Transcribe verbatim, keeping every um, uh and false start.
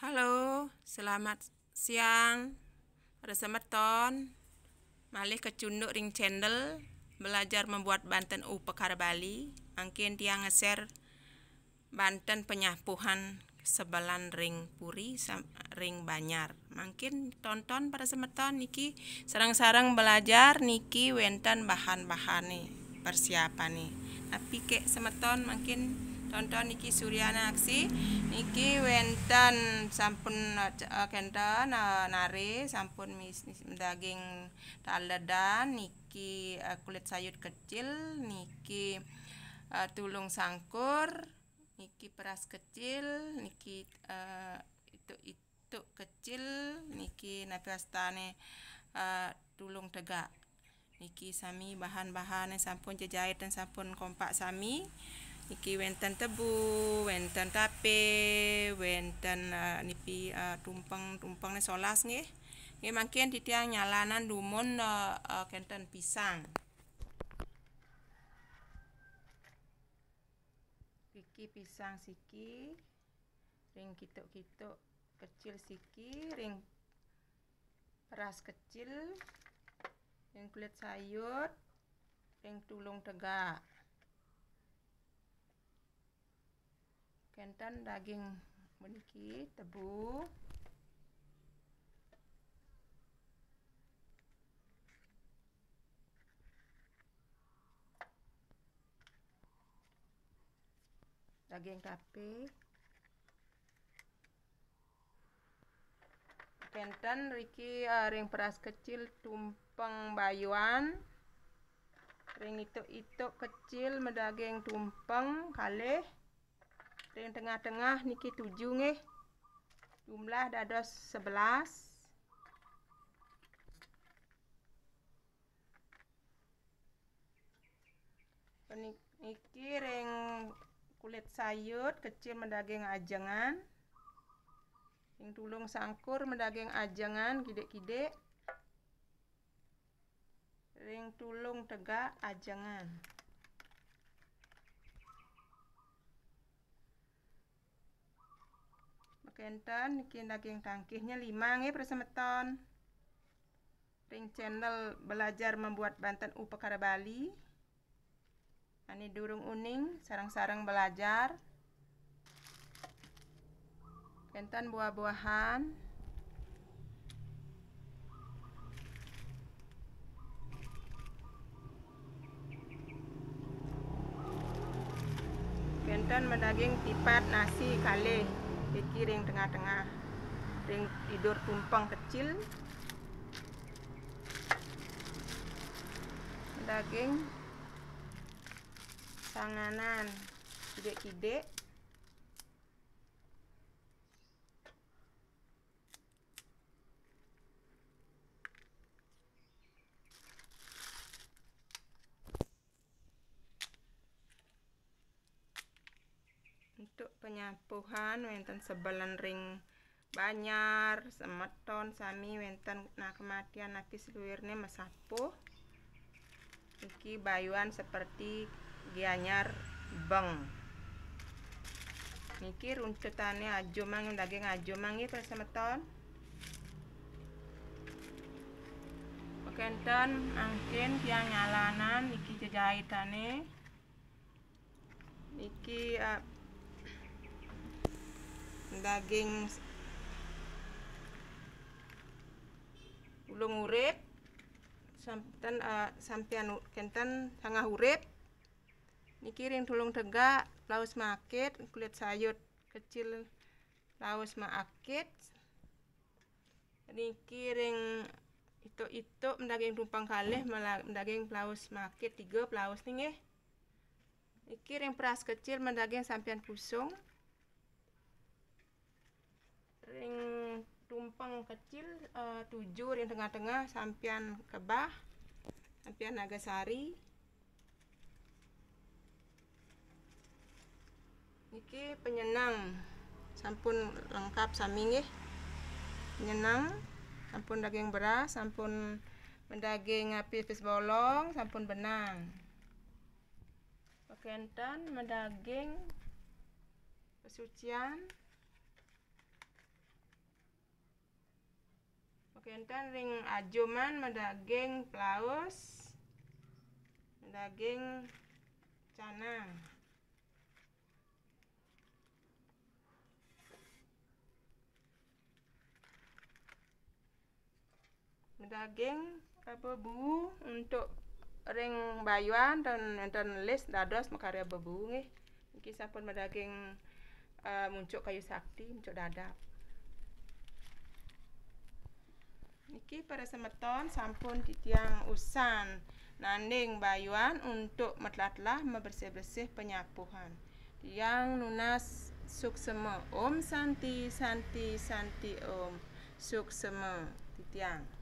Halo, selamat siang para semeton. Malih kecunduk ring channel Belajar Membuat Banten Upakara Bali. Mangkin tiang nge-share banten penyapuhan sebelan ring puri sam-, ring banjar. Mangkin tonton para semeton niki sareng-sareng belajar niki wenten bahan-bahane, persiapane. Napi ke semeton mangkin tonton niki Suryana Aksi. Niki wenten sampun, eh, kenten, eh, nare sampun mis-, mis-, daging taledan, niki, eh, kulit sayur kecil, niki, eh, tulung sangkur, niki peras kecil, niki, eh, itu, itu kecil, niki napi wastane, eh, tulung tegak. Niki sami bahan-bahane sampun jejait dan sampun kompak sami. Niki wenten tebu, wenten tape, wenten, eh, nipi, eh, tumpeng, tumpengne solas nggih. Nggih, mangkin titiang nyalanan dumun, eh, eh, kenten pisang. Niki pisang siki, ring kituk-kituk kecil siki, ring peras kecil, ring kulit sayur, ring tulung tegak. Kenten daging meniki tebu. Daging tape. Kenten riki, eh, ring peras kecil tumpeng bayuan. Ring ituk-ituk kecil madaging tumpeng kalih. Ring tengah-tengah niki tujuh nggih. Jumlah dados sebelas. Penik-, niki ring kulit sayur kecil madaging ajengan. Ring tulung sangkur madaging ajengan kidik-kidik. Ring tulung tegak ajengan. Makenten niki daging tangkihnya lima nggih, para semeton. Ring channel Belajar Membuat Banten Upakara Bali. Ane durung uning, sareng-sareng belajar. Kenten buah-buahan. Kenten madaging tipat nasi kalih, niki ring tengah-tengah, ring idur tumpeng kecil. Daging sanganan kidik-kidik. Untuk penyapuhan wenten sebelan ring banjar, semeton sami wenten, nah, kematian napi seluirne masapuh. Niki bayuan seperti Gianyar Beng. Niki runtutane ajumang, daging ajumang nggih, para semeton. Makenten mangkin tiang nyalanan niki jejaitane. Niki, ah, daging s-, ulung urip, sampian, ah, sampian u-, kenten sangah urip. Niki ring tulung tegak, plaus maakit, kulit sayur kecil, plaus maakit. Niki ring ituk-ituk madaging tumpeng kalih, mala-, madaging plaus maakit tiga plaus nggih. Niki ring peras kecil madaging sampian kusung. Ring tumpeng kecil, eh, tujuh, ring tengah-tengah sampian kebah, sampian nagasari. Niki penyenang sampun lengkap sami nggih. Penyenang sampun daging beras, sampun madaging api pis bolong, sampun benang. Makenten madaging pesucian. Kenten ring ajuman madaging plaus, madaging canang. Madaging apa, buu untuk ring bayuan dan, dan lis dados makarya bebuu nggih. Niki sampun madaging, eh, muncuk kayu sakti, muncuk dadap. Niki para semeton sampun titiang usan nanding bayuan untuk matlatlah mabersih-bersih penyapuhan. Tiang nunas suksema. Om Santi, Santi, Santi Om. Suksema titiang.